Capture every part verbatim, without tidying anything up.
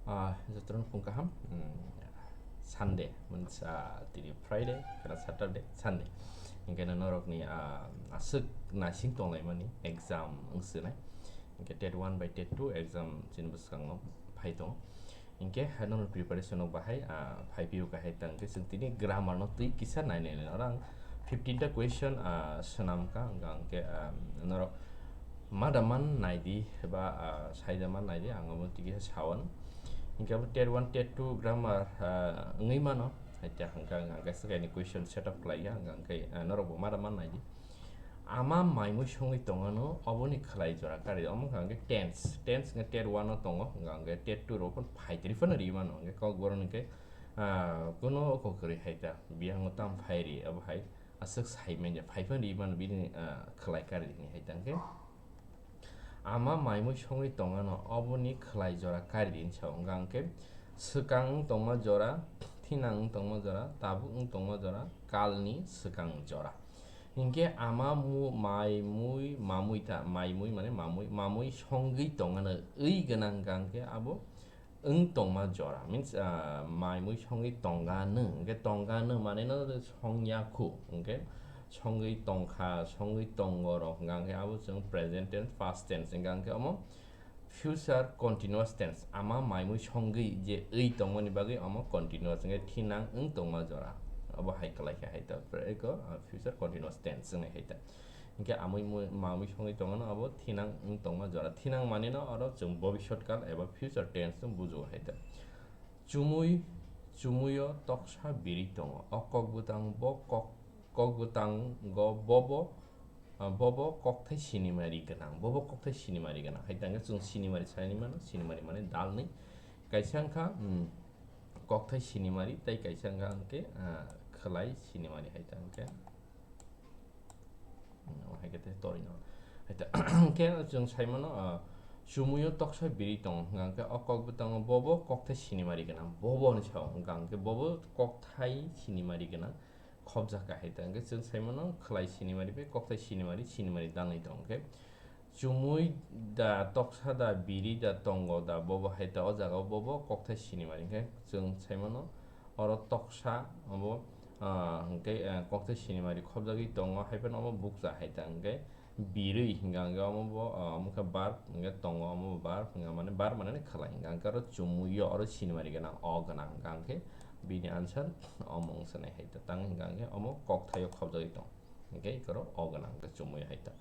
Ah, jotono phung kaham. Hmm, Sunday, means, ah, tini Friday, kana Saturday, Sunday. Hinkhe no norokni, ah, aswk naising tonglaimani exam wng swnai. Hinkhe TET one bai TET two exam chini bwskango phai tongo. Hinkhe hai norok preparation rok bahai, ah, phai phio kahai tang khe chwng tini grammar no twi kisa nai nai nai. Oro ang fifteen ta question, ah, swnam kha, hwnkha hwnkhe, ah, norok ma da man nai di ba, ah, sai da man nai di, ang omo twi kisa sawan. Hinkhe abo TET one, TET two grammar, ah, wngwi mano. Haikhe hwnkha hwnkha hwnkhe swkaini question set up khlai ya, hwnkha hwnkhe, ah, norok bo ma da man nai di. Ama maimui songwi tongano, oboni khwlai jora kari, omo wngkha hwnkhe tense. Tense wngkha TET one o tongo, wngkha hwnkhe TET two rok phano phaitri phano ri mano, hwnkhe kokborok hwnkhe, ah, kuno kok kwrwi hai ta, biyango tamo phai ri, abo hai aswk sai manya, phai phano ri mano bini, ah, khwlai kari hwnwi hai ta hwnkhe. Ama maimui songwi tongano, oboni khwlai jora kari di hinwi sao, wngkha hwnkhe swkang wng tongma jora, thinang wng tongma jora, tabuk wng tongma jora, kalni swkang jora. Hinkhe ama mu-, mai mui mamui ta, mai mui mane mamui, mamui songwi tongano wi gwnang hwnkha hwnkhe abo wng tongma jora, means, ah, mai mui songwi tongano, hinkhe tongano mane no songya khu, hinkhe songwi tongkha, songwi tongo rok hwnkha hwnkhe abo chwng present tense, past tense hwnkha hwnkhe omo future continuous tense, ama maimui songwi je wi tongmani bagwi omo continuous wngkhe thinang wng tongma jora. Obo hai kwlai khe hai ta, eko, ah, future continuous tense wngnai hai ta. Hinkhe amui mui, mamui songwi tongmano abo thinang wng tongma jora. Thinang manino oro chwng bobisot kal eba future tense no bujo hai ta. Chumui, chumuio toksa biri tongo. O kok bwtang bo kok, kok bwtango bobo, ah, bobo kokthai sinimari gwnang. Bobo kokthai sinimari gwnang. Hai tangkhe chwng sinimari saimano, sinimari mane dalni. Kaisa wngkha, um, kokthai sinimari, tei kaisa wngkha hwnkhe, ah, khwlai sinimari hai tangkhe. Hmm, hai khe tei torino. Hai ta-, khe chwng saimano, ah, chumuio toksa biri tongo. Hwnkha hwnkhe o kok bwtango bobo kokthai sinimari gwnang. Bobo ni sao. Hwnkha hwnkhe bobo kokthai sinimari gwnang. Khobjak kha hai ta. Hwnkhe chwng saimano khwlai sinimari bai kokthai sinimari, sinimari dalni tong khe. Chumui da, toksa da, biri da, tongo da, bobo hai ta o jaga o bobo kokthai sinimari. Hwnkhe chwng saimano oro toksa, obo, ah, hwnkhe, ah, kokthai sinimari khobjagwi tongo, hai phano omo bukcha hai ta. Hwnkhe birwi hwnkha hwnkhe omo bo, ah, omo khe verb hwnkhe tongo, omo bo verb hwnkha mane verb mane khwlai hwnkha hwnkhe oro chumuio oro sinimari gwnang o gwnang hwnkha hwnkhe bini answer omo wng swnai hai ta. Tang hwnkha hwnkhe omo kokthaio khobjagwi tongo. Hwnkhe ikhoro o gwnang hwnkhe chumuio hai ta.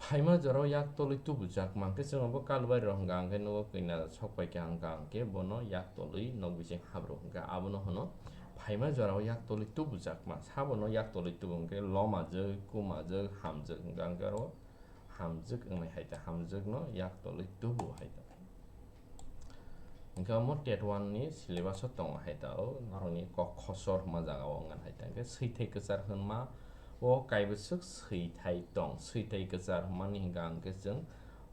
Phaima jorao yak tolwi tubujakma hwnkhe chwng abo kalbari rok hwnkha hwnkhe nugo kwina sok pai kha hwnkha hwnkhe bono yak tolwi nok bising habru hwnkha abono hwno phaima jorao yak tolwi tubujakma. Sabono yak tolwi tubu hwnkhe lomajwk, kumajwk, hamjwk hwnkha hwnkhe aro hamjwk wngnai hai ta, hamjwkno yak tolwi tubu hai ta. Hwnkhe omo TET one ni syllabus o tongo hai ta, o norokni kok khosor hwnma jaga o wngkha hai ta. Hwnkhe swithai kwchar hwnma o kaibwswk swithai tong, swithai kwchar hwnmani hwnkha hwnkhe chwng,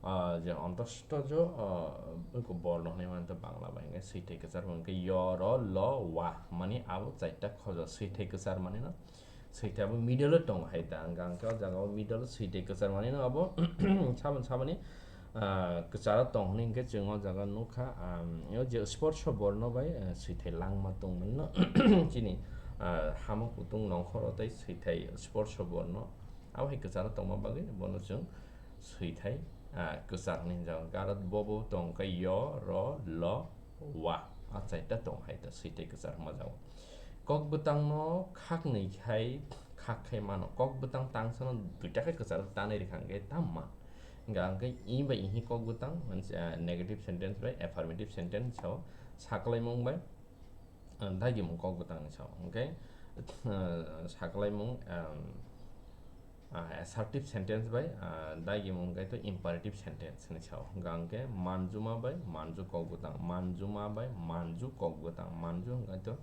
ah, je ontosto jo, ah, borno hwnwi manta Bangla bai hwnkhe swithai kwchar hwnkhe yo, ro, lo, wa hwnmani abo chaita khojo swithai kwchar manino. Swithai abo middle o tongo hai ta, hwnkha hwnkhe o jaga o middle o swithai kwchar manino abo saboni saboni, ah, kwcharo tong hwnwi hwnkhe chwng o jaga nukha, ah, o je sports o borno bai, ah, swithai langma tongmani no chini, ah, hamo kutung nongkhoro tei swithai sports o borno abo hai kwcharo tongma bagwi bono chwng swithai, ah, kwchar hwnwi hwnjago. Hwnkhe aro bobo tongkha yo, ro, lo, wa, a chaita tong hai ta swithai kwchar hwnma jago. Kok bwtangno khaknwi khai khak khai mano. Kok bwtang tangsano duita khe kwcharo tanwi rwkha hwnkhe tamma. Hwnkha hwnkhe i bai ihi kok bwtang, manse, ah, negative sentence bai affirmative sentence sao, saklaimung bai, ah, dagimung kok bwtangni sao. Hwnkhe, ah, saklaimung, ah, ah, assertive sentence bai, ah, dagimung khe to imperative sentence ni sao. Hwnkha hwnkhe manjuma bai manju kok bwtang, manjuma bai manju kok bwtang, manju hwnkha to,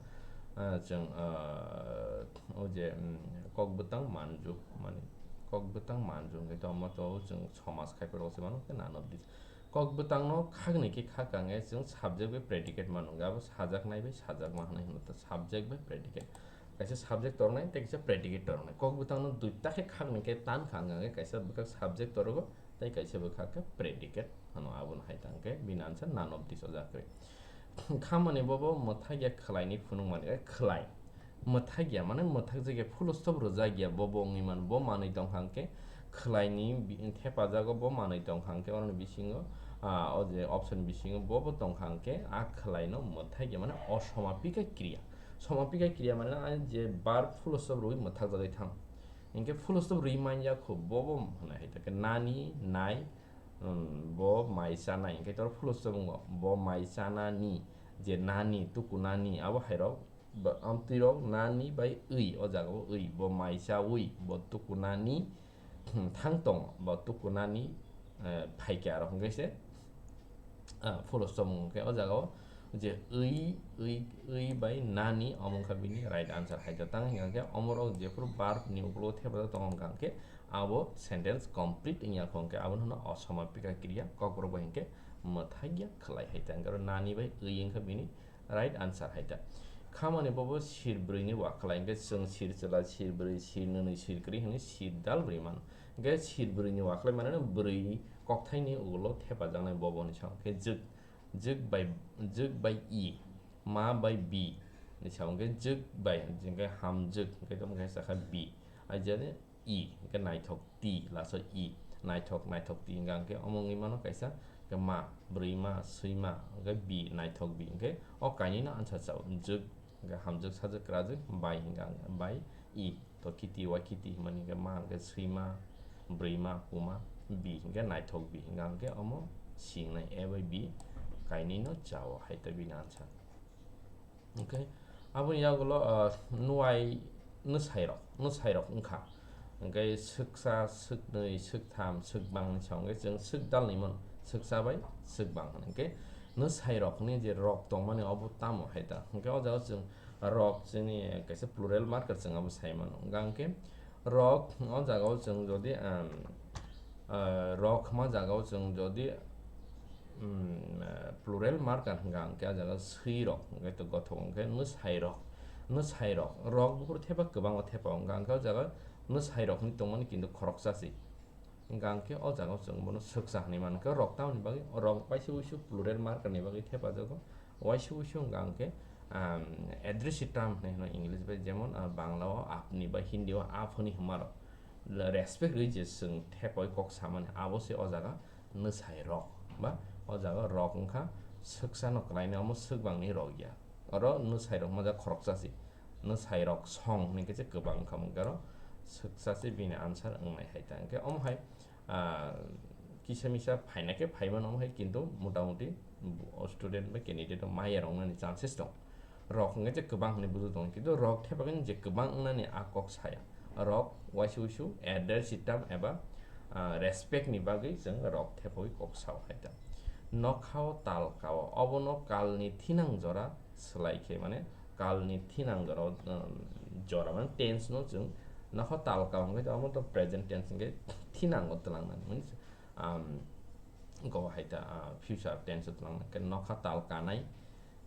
ah, chwng, ah, o je, mm, kok bwtang manju, mani kok bwtang manju hwnkhe to omo to chwng somaj khai phuru se mano khe nano di. Kok bwtangno khaknwi khe khak kha hwnkhe chwng subject bai predicate mano, hwnkhe abo sajaknai bai sajakma hwnwi hino ta, subject bai predicate. Kaisa subject tornai tei kaisa predicate tornai. Kok bwtangno duita khe khaknwi khe tan kha wngkha hwnkhe kaisa bwkhak subject torogo tei kaisa bwkhak khe predicate Ano aboni hai ta hwnkhe bini answer none of these o jaga kwrwi. Khamani bobo mwthakya khwlaini phunukmani, eh, khwlai. Mwthakya mane mwthakjakya, full stop rwjakya bobo wngwi mano, bo manwi tongkha hwnkhe khwlaini bi-, thepajago bo manwi tongkha hwnkhe oroni bisingo, ah, o je option bisingo bobo tongkha hwnkhe a khwlaino mwthakya mane osamapika kriya. Samapika kriya mane a je verb full stop rwwi mwthakjagwi thang. Hinkhe full stop rwwi manya kho bobo hwnwi hai ta khe nani, nai, um, bo mai chanai, hinkhe toro full stop wngo, bo mai chanani, je nani, tukunani, abo hairok, ba-, amtwirok nani bai wi, o jagao wi, bo mai chawi, bo tukunani, thang tongo, bo tukunani, eh, phaikya rok hinkhe se, ah, full stop wngkhe o jagao je wi, wi, wi bai nani omo wngkha bini right answer hai ta. Tang hinkhe omorok jephuru verb ni ukologo thepajak tongo hwnkha hwnkhe abo sentence complete wngya kho hwnkhe abono hwno osamapika kriya, kokborok bai hinkhe mwthakya khwlai hai ta. Hinkhe oro nani bai wi wngkha bini right answer hai ta. Khamani bobo sir brwi ni wa khwlai hinkhe chwng sir chwla, sir brwi, sir nwnwi, sir kwrwi hwnwi sir dal rwi mano. Hinkhe sir brwi ni wa khwlai mane brwi kokthaini ulo thepajaknai bobo ni song khe jwk, jwk bai, jwk bai i, ma bai bi ni song khe jwk bai hinkhe hamjwk hinkhe tamo khe sakha bi. Aijani i, hingke naithok ti, laso i, naithok, naithok ti hingka hingke omo wngwi mano kaisa, hingke ma, bwrwi ma, swi ma, hingke bi, naithok bi, hingke o kainwi no answer chao, jwk, hingke hamjwk, sajwk, kwrajwk, bai hingka, bai i, to kiti, wa kiti himani hingke ma hingke swi ma, bwrwi ma, kuma, bi hingke naithok bi, hingka hingke omo singnai a bai bi kainwi no chao, hai to bini answer. Hingke aboni yagulo, ah, nuai, nwsairok, nwsairok wngkha. Hingke swksa, swknwi, swktham, swkbang hinwi sa, hingke chwng swkdalni mano, swksa bai swkbang hwnwi. Hingke nwsairokni je rok tongmani obo tamo hai ta? Hingke o jaga chwng rok chini kaisa plural marker chwng abo sai mano. Hingka hingke rok o jaga o chwng jodi, um, ah, rok hwnma jaga o chwng jodi, um, ah, plural marker hwnka hwnkhe, ah jaga swi rok hwnkhe to gothok hwnkhe nwsai rok, nwsai rok, rok buphuru thepa kwbangma thepa hwnka hwnkhe, ah jaga nwsai rok hinwi tongmani kintu khoroksa se. Hwnka hwnkhe, o jaga o chwng bono swksa hinwi mankha, rok tamoni bagwi, rok waisa wuisu plural marker ni bagwi thepajago. Waisa wuisu hwnka hwnkhe, um, adressive term hinwi hino English bai, jemon, ah, Bangla o apni ba Hindi o aap hinwi hwnma rok. Respect rwi je chwng thepawi kok samani, abo se o jaga nwsai rok, ba o jaga rok wngkha swksa no kwlainai, omo swkbangni rok ya. Oro nwsai rok hwnma jaga khoroksa se, nwsai rok song hinwi khe se kwbang wngkha, hwnkhe oro swksa se bini answer wngnai hai ta. Hwnkhe omo hai, ah, kisa misa phaina khe phai mano, omo hai kintu motamuti student ba candidate rok maya rok wngnani chances tong. Rok hwnkhe je kwbang hinwi bujo tongo, kintu rok thepagwi je kwbang wngnani a kok saya. Rok waisa wuisu adressive term eba, ah, respect ni bagwi chwng rok thepagwi kok sao hai ta. Nokhao tal kao, obono kalni thinang jora swlai khe, mane kalni thinang jora, um, jora mane tense no chwng nokhao tal kao hwnkhe omo to present tense hwnkhe thinango twlangnani, means, um, go hai ta, ah, future tense o twlangnai. Hwnkhe nokha tal kanai,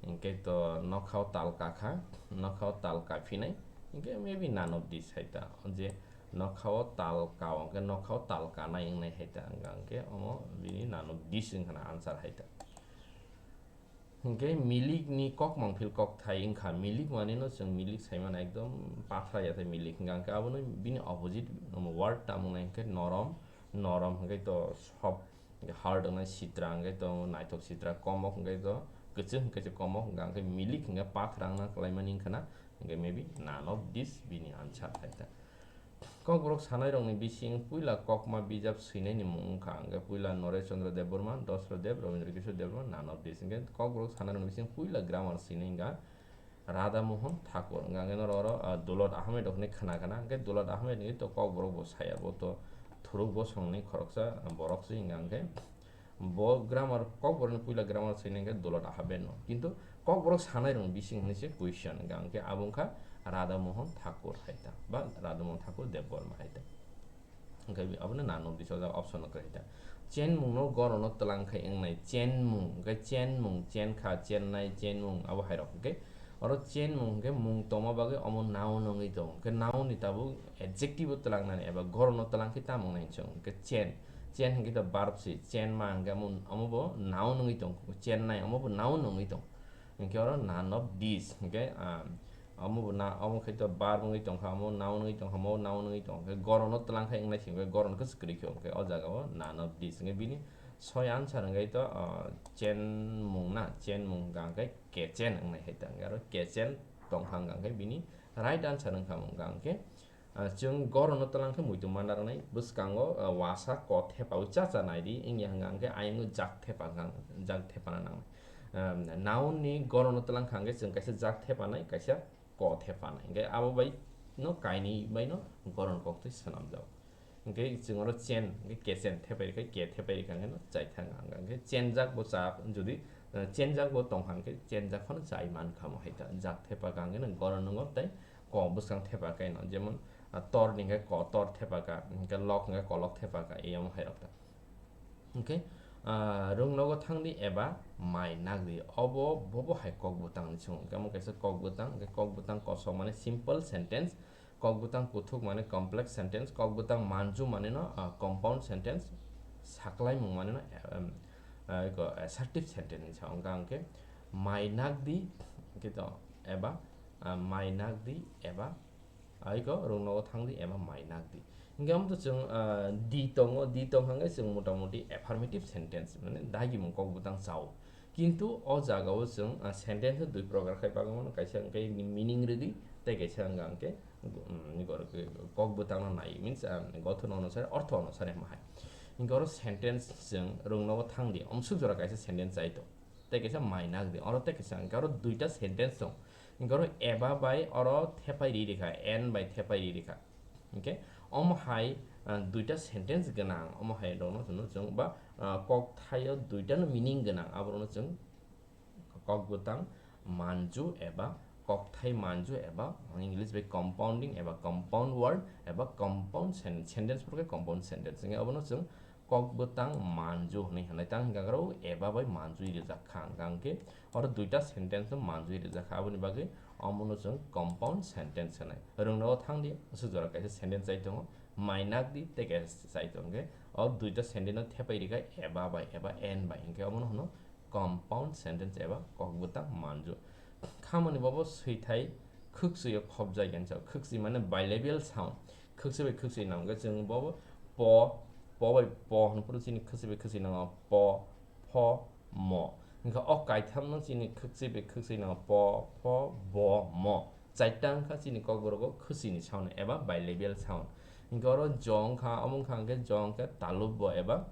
hwnkhe to nokhao tal kakha, nokhao tal kaphinai, hwnkhe maybe none of this hai ta. Je nokhao tal kao, hwnkhe nokhao tal kanai wngnai hai ta, hwnkha hwnkhe omo bini none of this wngkha na answer hai ta. Hwnkhe milik ni kokmang phil kokthai wngkha, milik manwi no chwng milik sai mano, ekdom pathra ya thai milik, hwnkha hwnkhe abono bini opposite word tamo wngnai hwnkhe norom, norom hwnkhe to soft, hard wngnai, sitra hwnkhe to naithok sitra, komok hwnkhe to kwchwng hwnkhe se komok, hwnkha hwnkhe milik hwnkhe pathra wngna kwlaimani wngkha na, hwnkhe maybe none of this bini answer hai ta. Kokborok sanairokni bising puila kokma bijap swinaini mung wngkha, hwnkhe puila Noresh Chandra Debbarma, Dasarath Deb, Rabindra Kishore Debbarma, none of this. Hwnkhe kokborok sanairokni bising puila grammar swinai wngkha Radha Mohan Thakur, hwnkha hwnkhe norok oro, ah, Dulot Ahmed rokni khna khna, hwnkhe Dulot Ahmed ni to kokborok bo saya, bo to thuruk bosongni khoroksa, ah, borok se, hwnkha hwnkhe bo grammar, kokborokni puila grammar swinai hwnkhe Dulot Ahmed no, kintu kokborok sanairokni bising hinwi se question, hwnkha hwnkhe abo wngkha Radha Mohan Thakur hai ta, ba Radha Mohan Thakur Debbarma hai ta. Hwnkhe abono none of this o jaga option no kwrwi ta. Chenmung no goro no twlang khai wngnai, chenmung, hwnkhe chenmung, chenkha, chennai, chenmung, abo hai rok. Hwnkhe oro chenmung hwnkhe mung tongma bagwi omo noun wngwi tongo. Hwnkhe noun ni tabuk adjective o twlangnani eba goro no twlang khe tamo wngnai hinwi song. Hwnkhe chen, Chen hwnkhe to verb se, chen ma hwnkhe omo, omo bo noun wngwi tong, chen nai, omo bo noun wngwi tong. Hwnkhe oro none of these, hwnkhe, ah, omo bo na, omo khe to verb wngwi tong kha, omo noun wngwi tong kha, omo noun wngwi tong kha, hwnkhe goron no twlang khai wngnai se, hwnkhe goron khe se kwrwi khe, hwnkhe o jaga o none of these, hwnkhe bini soi answer hwnkhe to, ah, chen mung na, chen mung hwnkha hwnkhe kechen wngnai hai ta, hwnkhe oro kechen tong kha hwnkha hwnkhe bini right answer wngkha hwnkha hwnkhe, Ah, chwng goron no twlang khe muitu manna rwnai. Bwskango, ah, wasa ko thepa o cha cha nai di, wngya hwnka hwnkhe ayang jak thepa hwnka, jak thepa na nangnai. Um, noun ni goron no twlang kha hwnkhe chwng kaisa jak thepa nai, kaisa ko thepa nai. Hwnkhe abo bai no kainwi bai no goron kok twi swnam jago. Hwnkhe chwng oro chen, hwnkhe kechen thepai rikha, ke thepai rikha hwnkhe no chai thang hwnka hwnkhe chen jak bo cha, jodi, ah, chen jak bo tong kha hwnkhe chen jak phano chai man kha mo hai ta. Jak thepa kha hwnkhe no goron no tei ko bwskang thepa kha no, jemon, ah, tor ni hwnkhe ko tor thepa kha, hwnkhe lok hwnkhe kolok thepa kha, eyang hai rok ta. Hwnkhe, ah, rwng nogo thang di eba mai nak di, obo bobo hai kok bwtang ni song, hwnkhe omo kaisa kok bwtang, hwnkhe kok bwtang kosok mane simple sentence, kok bwtang kuthuk mane complex sentence, kok bwtang manju mane no, ah, compound sentence, saklaimung mane no, em, ah, eko assertive sentence ni sa wngkha hwnkhe mai nak di, hwnkhe to eba, ah, mai nak di eba Aiko rwng nogo thang di eba mai nak di. Hingke omo to chwng, ah, di tongo, di tong hwnkhe chwng motamoti affirmative sentence, mane dagimung kok bwtang chao. Kintu o jaga o chwng, ah, sentence dui prokar khai bagwi mano, kaisa hwnkhe meaning rwgwi, tei kaisa wngkha hwnkhe, um, kok bwtang no nai, means, ah, gothon onusare, ortho onusare hwnma hai. Hingke oro sentence chwng rwng nogo thang di, omswk jora kaisa sentence chai tong. Tei kaisa mai nak di. Oro tei kaisa hwnkhe oro duita sentence tong. Hwnkhe oro eba bai oro thepai ri rikha, and bai thepai ri rikha. Hwnkhe omo hai, ah, duita sentence gwnang. Omo hai rokno chwngno chwng ba, ah, kok thaio duita no meaning gwnang. Aborokno chwng kok bwtang manju eba kokthai manju eba English bai compounding eba compound word eba compound sen-, sentence phuru khe compound sentence. Hwnkhe obono chwng kok bwtang manju hwnwi hwnlai tang hwnkha oro eba bai manjui rijak kha hwnkha hwnkhe oro duita sentence no manjui rijak kha, aboni bagwi omono chwng compound sentence hwnwi. Rwngnogo thang di, aswk jora kaisa sentence chai tongo, mai nak di tei kaisa chai tongo, hwnkhe o duita sentence no thepai rikha eba bai eba and bai, hwnkhe omono hwno compound sentence eba kok bwtang manju. Khamani bobo swithai khwksui o khopjak ya, khwksui mane bilabial sound. Khwksui bai khwksui nang khe chwng bobo po, po bai po hwn phuru chini khwksui bai khwksui nango, po, pho, mo. Hwnkhe o kaitham no chini khwksui bai khwksui nango, po, pho, bo, mo. Chaita wngkha chini kokborok o khwsui ni sound eba bilabial sound. Hwnkhe oro jo wngkha, omo wngkha hwnkhe jo wngkhe talub bo eba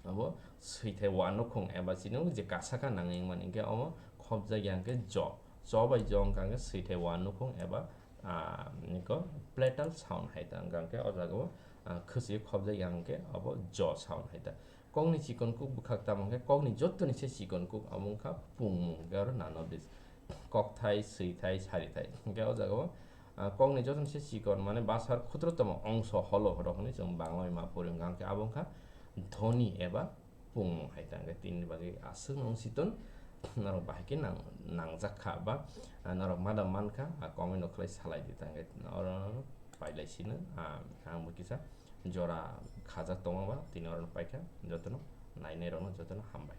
abo swithai uanukhung eba chini je kasaka nangwi wngmani, hwnkhe omo khopjak ya hwnkhe jo. Jo bai jo wngkha hwnkhe swithai uanukhung eba, ah, niko platal sound hai ta wngkha hwnkhe o jaga o, ah, khwsui khopjak ya hwnkhe abo jo sound hai ta. Kokni chikon kuk bwkhak tamo hwnkhe kokni jottoni se chikon kuk abo wngkha pungmung, hwnkhe oro none of these. Kokthai, swithai, sarithai. Hwnkhe o jaga o, ah, kokni jotono se chikon, mane basar khutro tamo ongso holo rok hwnwi chwng Bangla bai ma pori wngkha, hwnkhe abo wngkha dhoni eba pungmung hai ta, hwnkhe tini bagwi aswk nung siton norok bahai khe nang-, nangjak kha ba, ah, norok ma da man kha, ah, comment rok khlai salai di ta, hwnkhe oro pailai sino, ah, ang bo kisa jora khajak tongma ba tini oro paikha, jotono nainai rokno jotono hambai.